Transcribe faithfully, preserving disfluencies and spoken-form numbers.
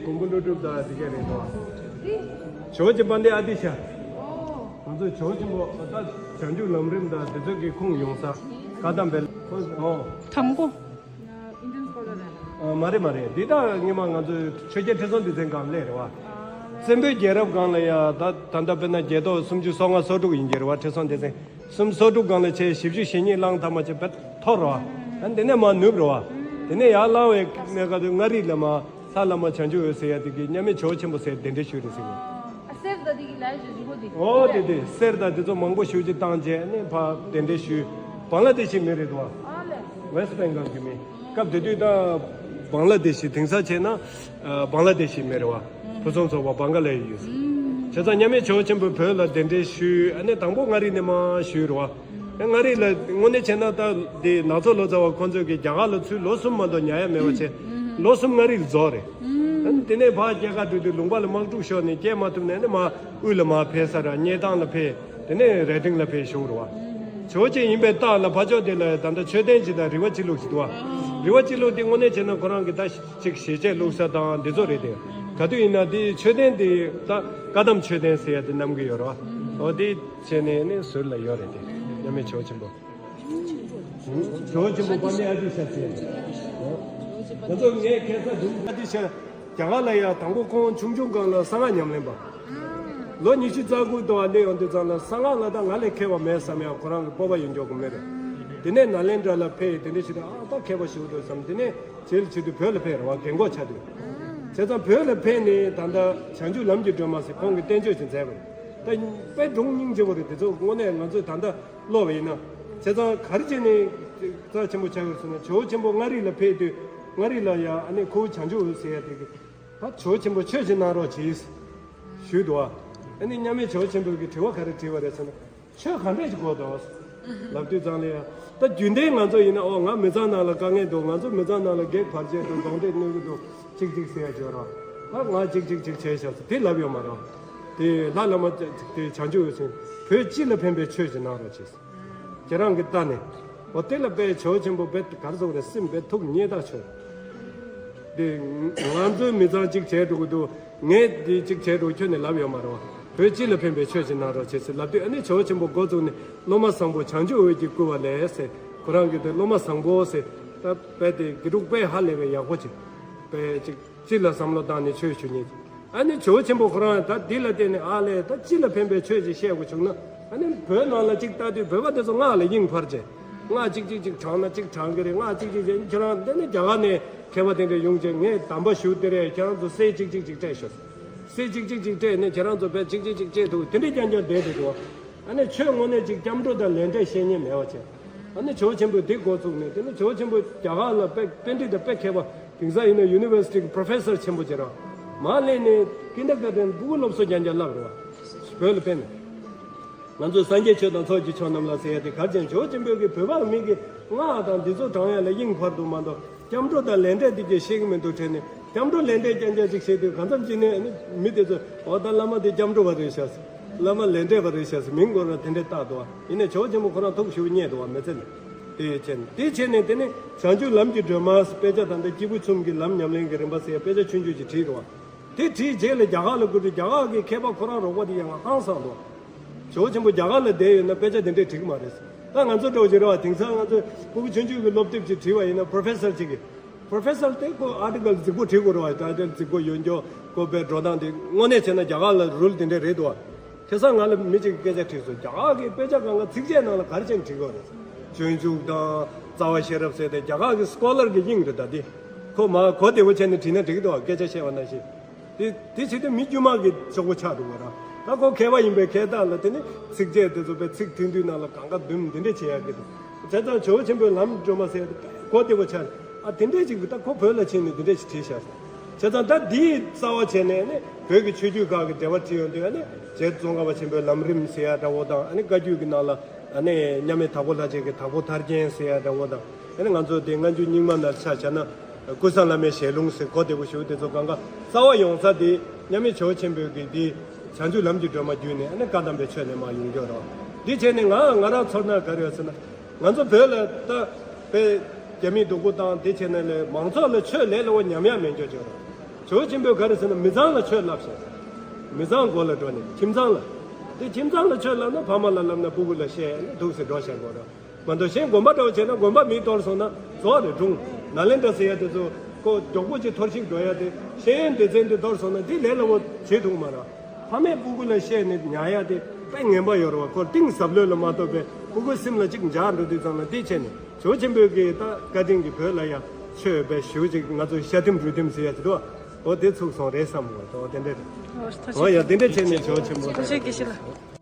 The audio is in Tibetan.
མགོན་པོ་ཀླུ་སྒྲུབ་དང་དེ་ག་རེད་དོ། ཇོ་བོ་རྗེ་དཔལ་ལྡན་ཨ་ཏི་ཤ། ང་ཚོ་ཇོ་བོ་ཆེན་པོ་ད་བྱང་ཆུབ་ལམ་རིམ་དང་དེ་ཚོ་གི་ཁུངས་ཡོང་ས་བཀའ་གདམས་པའི་ཁོ་ཨོ། དང་པོ། Indian scholar རེད། ཨ་མ་རེད་མ་རེད། འདི་ད་སྔོན་མ་ང་ཚོའི་ཆོས་རྒྱལ་ཁྲི་སྲོང་ལྡེ་བཙན་སྒང་ལ་རེད་བ། བཙན་པོའི་རྒྱལ་རབས་སྒང་ལ་ཡ་ད་ད་ལྟ་དཔེར་ན་རྒྱལ་ཐོག་སུམ་ཅུ་སོ་ལྔ་སོ་དྲུག་ཡིན་གྱི་རེད་བ། ཁྲི་སྲོང་ལྡེ་བཙན་སུམ་སོ་དྲུག་སྒང་ལ་བྱས་བཞི་བཅུ་ཞེ་གཉིས་བླངས་ཐ་མ་བྱས་བེད་ཐོར་རེད་བ། ཨ་འདི་ནས་མར་ནུབ་རེད་བ། དེ་ནས་ཡར་བླངས་པའི་གནས་སྐབས་དུ་མངའ་རིས་ལ་མར་ལྷ་བླ་མ་བྱང་ཆུབ་འོད་ཟེར་ཡ་དེ་གིས་མཉམ་མེད་ཇོ་བོ་ཆེན་པོ་ཟེར་གདན་འདྲེན་ཞུས་རེད་ཟེར་གི། ཨ་གསེར་དང་དེ་གི་ལ་ཞིག་རི་བོ་དེ། ཨོ་དེ་དེ་གསེར་དང་དེ་ཚོ་མང་པོ་ཞེ་ཅིག་བཏང་རྗེས་ནས་ཕར་གདན་འདྲེན་ཞུས། བང་ལ་དེ་ཤི་མི་རེད་དོ། ཨ་ལས། ཝེ་སི་ཊི་བེང་གལ་གི་མི། སྐབས་དེ་དུས་ད་བང་ལ་དེ་ཤི་དེང་སང་བྱས་ན་ཨ་བང་ལ་དེ་ཤི་མི་རེད་བ། ཕུན་སུམ་ཚོགས་པ་བང་ག་ལ་ཡོད། བྱས་ཙང་མཉམ་མེད་ཇོ་བོ་ཆེན་པོས་བོད་ལ་གདན་འདྲེན་ཞུས། ཨ་ནི་དང་པོ་མངའ་རིས་ནས་མར་ཞུས་རེད་བ། མངའ་རིས་ལ་དངོས་གནས་བྱས་ན་ད་འདི་ནག་ཚོ་ལོ་ཙཱ་བ་ཁོང་ཚོས་ཀྱི་རྒྱ་གར་ལ་ཚུར་ལོ་གསུམ་མ་གཏོགས་ཉར་ཡ་མེད་པ་བྱས། ལོ་གསུམ་མངའ་རིས་ལ་རྫོགས་རེད། ཨ་ནི་དེ་ནས་ཕར་སྐྱེལ་ཁ་འགྲོ་དུས་ལུང་པ་ལ་དམག་འཁྲུག་ཤོར་ནས་སྐྱེལ་མ་ཐུབ་ནས་ནི་མར་དབུས་ལ་མར་ཕེབས་ས་ར་སྙེ་ཐང་ལ་ཕེབས། དེ་ནས་རྭ་སྒྲེང་ལ་ཕེབས་བཞུགས་རེད་བ། ཇོ་བོ་རྗེ་ཡིན་པའི་རྟགས་ལ་ཕར་ཕྱོགས་དེ་ལ་ད་ལྟ་མཆོད་རྟེན་ཅིག་དང་རི་བ་སྤྱི་བླུགས་ཅིག་འདུག་བ། རི་བ་སྤྱི་བླུགས་དེ་དངོས་གནས་བྱས་ན་ཁོ་རང་གི་ད་ཅིག་ཞལ་ཆད་བླུགས་ས་དང་འདི་ཚོ་རེད་དེ། ག་དུས་ཡིན་ན་དེ་མཆོད་རྟེན་དེ་ད་བཀའ་གདམས་མཆོད་རྟེན་ཟེར་ཡ་དེ་བསྣམས་ཀྱི་ཡོད་རེད་བ། འོ་དེ་བྱས་ནས་ནི་ཟུར་ལ་ཡོད་རེད་དེ། མཉམ་མེད་ཇོ་བོ་ཆེན་པོ། ཇོ་བོ་ཆེན་པོ་དཔལ་ལྡན་ཨ་ཏི་ཤ་ཟེར། ང་ཚོ་ངས་ཁ་སང་དུ་ཨ་ཏི་ཤ་རྒྱ་གར་ལ་ཡང་དང་པོ་ཁོང་ཆུང་ཆུང་སྒང་ལ་གསང་སྔགས་ཉམས་ལེན་པ། ལོ་ཉི་ཤུ་རྩ་དགུ་དུ་ཨ་ནེ་ཡོང་དུས་ཙང་ལ་གསང་སྔགས་ལ་ད་ང་ལས་མཁས་པ་མེད་བསམ་ཡང་ཁོ་རང་གི་སྤོབས་པ་ཡོད་མགྱོགས་ཀྱི་མེད་རེད། དེ་ནས་ནཱ་ལེནྡྲ་ལ་ཕེབས། དེ་འདྲ་བྱེད་དུས་ཨ་ད་མཁས་པ་ཞིག་འདུག་བསམ། དེ་ནས་རྗེས་ལ་བྱེད་དུས་བོད་ལ་ཕེབས་རེད་བ། རྒན་གོག་ཆགས་དུས། བྱས་ཙང་བོད་ལ་ཕེབས་ནས་ད་ལྟ་བྱང་ཆུབ་ལམ་གྱི་སྒྲོན་མ་ཟེར་ཁོང་གིས་བསྟན་བཅོས་ཤིག་མཛད་པ་རེད། ད་དཔེ་སྒྲུང་སྙིང་རྗེ་པོ་རེད། དེ་ཚོ་དངོས་གནས་ང་ཚོས་ད་ལྟ་ཀློག་པ་ཡིན་ན། བྱས་ཙང་ག་རེ་བྱས་ནས་རྩ་ཆེན་པོ་ཆགས་ཡོད་ཟེར་ན། ཇོ་བོ་ཆེན་པོ་མངའ་རིས་ལ་ཕེབས་དུས་མངའ་རིས་ལ་ཡ་ཨ་ནི་ཁོ་བོ་བྱང་ཆུབ་འོད་ཟེར་ཡ་དེ་གི་ད་ཇོ་བོ་ཆེན་པོ་ཆོས་ཅིག་གནང་རོགས་གྱིས་ཞུས་འདུག་བ། ཨ་ནི་མཉམ་མེད་ཇོ་བོ་ཆེན་པོ་གིས་དྲི་བ་ག་རེ་དྲིས་པ་རེད་ཟེར་ན། ཆོས་ག་འདྲས་ཅིག་དགོས་འདུག་ལབ་དུས་ཙང་ལ་ཡ། ད་རྒྱུན་ལྡན་ང་ཚོ་ཡིན་ན་ཨོ་ང་མི་ཚང་ནང་ལ་དཀའ་ངལ་འདུག་ང་ཚོ་མི་ཚང་ནང་ལ་བགེགས་བར་ཆད་འདུག་གདོན་འདྲེ་གནོད་ཀྱི་འདུག་ཅིག་ཅིག་ཟེར་ཡ་བརྗོད་རོགས། ད་ང་ཅིག་ཅིག་ཅིག་བྱས་ཤག་ཟེར་དེ་ལབ་ཡོད་མ་རེད། དེ་ལྷ་བླ་མ་དེ་བྱང་ཆུབ་འོད་ཟེར་བོད་སྤྱི་ལ་ཕན་པའི་ཆོས་ཅིག་གནང་རོགས་བྱས། ཁྱེད་རང་གི་ལྟ་ནས། འོ་དེ་ལ་དཔེ་ཇོ་བོ་ཆེན་པོ་དཔེ་གར་སོང་རེད། སེམས་དཔེ་ཐུགས་མཉེས་ཐག་ཆོད། དེ་ང་ཚོའི་མི་ཚང་གཅིག་བྱས་འགྲོ་གི་འདུག་ངས་དེ་གཅིག་བྱས་འགྲོ་ཁྱོན་ནས་ལབ་ཡོད་མ་རེད་བ། བོད་སྤྱི་ལ་ཕན་པའི་ཆོས་ཅིག་གནང་རོགས་བྱས་ཟེར་ལབ་དུས་ཨ་ནི་ཇོ་བོ་ཆེན་པོ་འགོ་བཙུགས་ནས་སློབ་མ་བཟང་པོ་བྱང་ཆུབ་འོད་ཀྱིས་བསྐུལ་བ་ལས་ཟེར་ཁོ་རང་གི་དེ་སློབ་མ་བཟང་པོ་ཟེར་ད་དཔེ་དེ་དགེ་ཕྲུག་དཔེ་ཧ་ལས་པའི་ཡག་པོ་ཅིག་དཔེ་ཅིག་སྤྱི་ལ་བསམ་བློ་བཏང་ནས་ཆོས་ཞུ་མཁན། ཨ་ནི་ཇོ་བོ་ཆེན་པོ་ཁོ་རང་ད་འདི་ལ་བརྟེན་ནས་ཨ་ལས་ད་སྤྱི་ལ་ཕན་པའི་ཆོས་ཅིག་བཤད་དགོས་བྱུང་ན། ཨ་ནི་བོད་ནང་ལ་ཅིག་ལྟ་དུས་བོད་པ་དེ་ཚོ་སྔགས་ལ་དབྱིངས་འཕར་བྱས། སྔགས་གཅིག་གཅིག་གཅིག་བགྲངས་ན་གཅིག་བགྲང་གི་རེད། སྔགས་གཅིག་གཅིག་བྱས་ཁྱེད་རང་འདི་ནི་རྒྱ་གར་ནས་མཁས་པ་དེ་འདྲ་ཡོང་བྱས་ངས་གདམས་པ་ཞུ་དེ་རེད། ཁྱེད་རང་ཚོ་གསེར་གཅིག་གཅིག་གཅིག་སྤྲད་ཤོག་གསེར་གཅིག་གཅིག་གཅིག་སྤྲད་ནས་ཁྱེད་རང་ཚོ་བོད་གཅིག་གཅིག་གཅིག་སྤྲད་ཐུབ་དེ་འདྲའི་རྐྱང་རྐྱང་བསྡད་དེ་འདུག་ཨ་ནི་ཆོས་དངོས་གནས་ཅིག་སྐྱབས་འགྲོ་དང་ལས་འབྲས་བཤད་མཁན་མེད་པ་བྱས། ཨ་ནི་ཇོ་བོ་ཆེན་པོས་འདི་འགོ་བཙུགས་ནས་དེ་ནི་ཇོ་བོ་ཆེན་པོ་རྒྱ་གར་ལ་དཔེ་པཎྜི་ཏ་དཔེ་མཁས་པ་དེང་སང་ཡིན་ན་ཡུ་ནི་ཝར་སི་ཊི་གི་པྲོ་ཕེ་སར་ཆེན་པོ་བྱས་ར། མར་སླེབས་ནས་ཀིན་ཌར་གྷར་ཌེན་ཕྲུ་གུ་སློབ་གསོ་རྐྱང་རྐྱང་བསླབ་རེད་བ། བོད་ལ་ཕེབས་ནས། ང་ཚོས་སངས་རྒྱས་ཆོས་དང་ཚོགས་ཀྱི་མཆོག་རྣམས་ལ་ཟེར་ཡ་དེ་གར་ཅན་ཇོ་བོ་ཆེན་པོའི་གི་བོད་པ་མི་གི་སྔགས་དང་འདི་ཚོ་བགྲང་ཡ་ལ་དབྱིངས་འཕར་འདུག་མ་གཏོགས་སྐྱབས་འགྲོ་དང་ལས་འབྲས་དེ་གྱད་ཤེས་ཀྱི་མི་འདུག་དྲན་ནས་སྐྱབས་འགྲོ་ལས་འབྲས་རྐྱང་རྐྱང་ཅིག་བཤད་དུས་གང་འཚམ་ཅིག་ནས་ནི་མི་དེ་ཚོས་འོ་ད་བླ་མ་དེ་སྐྱབས་འགྲོ་བ་རེད་ཤག་ཟེར། བླ་མ་ལས་འབྲས་པ་རེད་ཤག་ཟེར་མིང་སྐོར་ལ་དེ་འདྲས་བཏགས་འདུག་བ། ཡིན་ནའི་ཇོ་བོ་ཆེན་པོ་ཁོ་རང་ཐུགས་ཞེ་པོ་མཉེས་འདུག་བ་མི་ཚེ་ནས། དེ་བྱས་ནས་དེ་བྱས་ནས་དེ་ནས་བྱང་ཆུབ་ལམ་གྱི་སྒྲོན་མ་དཔེ་ཆ་ད་ལྟ་སྐྱེས་བུ་གསུམ་གྱི་ལམ་ཉམས་ལེན་གྱི་རིམ་པ་ཟེར་དཔེ་ཆ་ཆུང་ཆུང་ཅིག་བྲིས་འདུག་བ། དེ་བྲིས་རྗེས་ལ་རྒྱ་གར་ལ་བསྐུར་དུས་རྒྱ་གར་གྱི་མཁས་པ་ཁོ་རང་རོགས་པ་དེ་ཡང་ཧང་སངས་འདུག་ཇོ་བོ་ཆེན་པོ་རྒྱ་གར་ལ་བསྡད་ཡོད་ན་དཔེ་ཆ་དེ་འདྲས་བྲིས་ཀྱི་མ་རེད། ད་ང་ཚོ་འདྲ་བོ་ཅིག་རེད་བ། དེང་སང་ང་ཚོས་ཕྲུ་གུ་ཆུང་ཆུང་གི་སློབ་དེབ་ཅིག་བྲིས་པ་ཡིན་ན་པྲོ་ཕེ་སར་ཅིག་གིས་པྲོ་ཕེ་སར་དེ་ཁོ་ཨར་ཊི་ཀལ་རྫིག་པོ་བྲིས་དགོས་རེད་བ། ཊའི་ཊལ་རྫིག་པོ་ཡོད་མགྱོགས་ཁོ་པའི་འགྲོ་སྟངས་དེ་དངོས་གནས་བྱས་ན་རྒྱ་གར་ལ་རུལ་དེ་འདྲས་རེད་འདུག་བ། དེང་སང་ང་ལ་མི་གཅིག་གིས་སྐད་ཆ་དྲིས་སོང་། རྒྱ་གར་གྱི་དཔེ་ཆ་སྒང་ག་ཚིགས་བཅད་ནང་ལ་ག་རེ་བྱས་ནས་བྲིས་དགོས་རེད། སྤྱོད་འཇུག་དང་རྩ་བ་ཤེས་རབ་ཟེར་ཏེ་རྒྱ་གར་གྱི་སྐོ་ལར་གྱི་དབྱིངས་རེད་ད་དེ། ཁོ་མ་གོ་བདེ་བོ་བྱས་ནས་བྲིས་ན་འགྲིག་གི་འདུག་བ། སྐད་ཆ་བཤད་པ་ནང་བཞིན། དེ་དེ་བྱེད་དུས་མི་དཀྱུས་མ་གི་གཅོག་པོ་ཆགས་འགྲོ་བ་ར། ད་ཁོ་མཁས་པ་ཡིན་པའི་ཁྱད་རྟགས་ལ་དེ་ནི་ཚིགས་བཅད་དེ་ཚོ་པའི་ཚིག་མཐུན་མཐུན་ནང་ལ་གང་ག་བསྡུམ་འདི་འདྲས་བྱེད་ཡག་གི་འདུག་བྱས་ཙང་ཇོ་བོ་ཆེན་པོའི་ལམ་སྒྲོན་མ་ཟེར་ཡག་དེ་གོ་བདེ་བོ་ཆགས་ནས་ཨ་དེ་འདྲས་ཅིག་གི་ད་ཁོ་བོད་ལ་ཕྱིན་ནས་འདི་འདྲས་ཞིག་བྲིས་བཞག་སོང་། བྱས་ཙང་ད་འདིའི་རྩ་བ་བྱས་ནས་ནི་བོད་ཀྱི་ཆོས་བརྒྱུད་ཁག་གི་འབྲེལ་བ་བྲིས་ཡོང་དུས་ཨ་ནི་རྗེ་ཙོང་ཁ་པ་ཆེན་པོའི་ལམ་རིམ་ཟེར་ཡག་འདྲ་བོ་དང་ཨ་ནི་བཀའ་བརྒྱུད་ཀྱི་ནང་ལ། ཨ་ནི་མཉམ་མེད་དྭགས་པོ་ལྷ་རྗེ་གི་དྭགས་པོ་ཐར་རྒྱན་ཟེར་ཡ་འདྲ་བོ་དང་། ཨ་ནི་ང་ཚོ་དེ་སྔ་འགྱུར་རྙིང་མ་ནང་ཆ་བཞག་ན་ཀུན་བཟང་བླ་མའི་ཞལ་ལུང་ཟེར་གོ་བདེ་པོ་ཞུ་དེ་ཚོ་གང་ག་རྩ་བ་ཡོང་ས་དེ་མཉམ་མེད་ཇོ་བོ་ཆེན་པོའི་གི་དེ་བྱང་ཆུབ་ལམ་གྱི་སྒྲོན་མ་བརྒྱུད་ནས་ཨ་ནི་བཀའ་གདམས་པའི་ཆོས་ནས་མར་ཡོང་རྒྱུ་རེད། འདི་བྱས་ནས་ང་ང་རང་ཚོར་སྣང་ག་རེ་ཡོད་ཟེར་ན་ང་ཚོ་བོད་ལ་ད་དཔེ་རྒྱ་མིའི་སྡུག་པོ་བཏང་དེ་བྱས་ནས་ལས་མང་ཚོགས་ལ་ཆོས་ལས་སླ་བོ་ཉམས་ཡག་མེད་འགྱོ་ཅིག་རེད། ཇོ་བོ་ཆེན་པོས་ག་རེ་ཟེར་ན་མི་ཚང་ལ་ཆོས་བསླབས་ཤག་མི་ཚང་སྒོ་ལ་འགྲོ་ནས་ཁྱིམ་ཚང་ལ། དེ་ཁྱིམ་ཚང་ལ་ཆོས་བསླབས་ན་ཕ་མ་ལ་བསླབས་ན་སྤུ་གུ་ལ་བཤད་ནས་འདུག་སེ་འགྲོ་བཞག་དགོས་རེད། མ་གཏོགས་གཞན་དགོན་པ་འདྲ་བོ་བྱས་ན་དགོན་པ་མིས་གཏོར་སོང་ན་རྫོགས་རེད་སྒྲུང་། ནཱ་ལེནྡྲ་ཟེར་ཡ་དེ་ཚོ་ཁོ་མགྱོགས་པོ་ཅིག་འཐོར་ཞིག་འགྲོ་ཡ་དེ་ཤེས་ཡོན་སྡེ་ཚན་དེ་གཏོར་སོང་ན་དེ་ལས་སླ་བོ་བྱེད་ཐུབ་མ་རེད། ཕ་མས་སྤུ་གུ་ལ་བཤད་ནས་ཉར་ཡ་དེ་དཔེ་ངན་པ་ཡོད་རེད་བ། ཁོ་གཏིང་ཟབ་ལོས་ལ་མ་གཏོགས་པའི་སྤུ་གུ་སེམས་ལ་ཅིག་འཇགས་འགྲོ་དུས་ཙམ་ལ་དེ་བྱས་ནས་ཇོ་བོ་ཆེན་པོས་ཀྱི་ད་བཀའ་དྲིན་གྱིས་བོད་ལ་ཡ་ཆོས་དཔེ་ཞེ་པོ་ཅིག་ང་ཚོ་ཤ་ཐིམ་རུས་ཐིམ་ཟེར་ཡ་དེ་འདུག་འོ་དེ་ཚུགས་སོང་རེད་བསམ་གི་འོ་དེ་འདྲ་རེད། འོ་ཡ་དེ་འདྲ་བྱས་ནས་ཇོ་བོ་ཆེན་པོ་ཐུགས་རྗེ་ཆེ་ལ།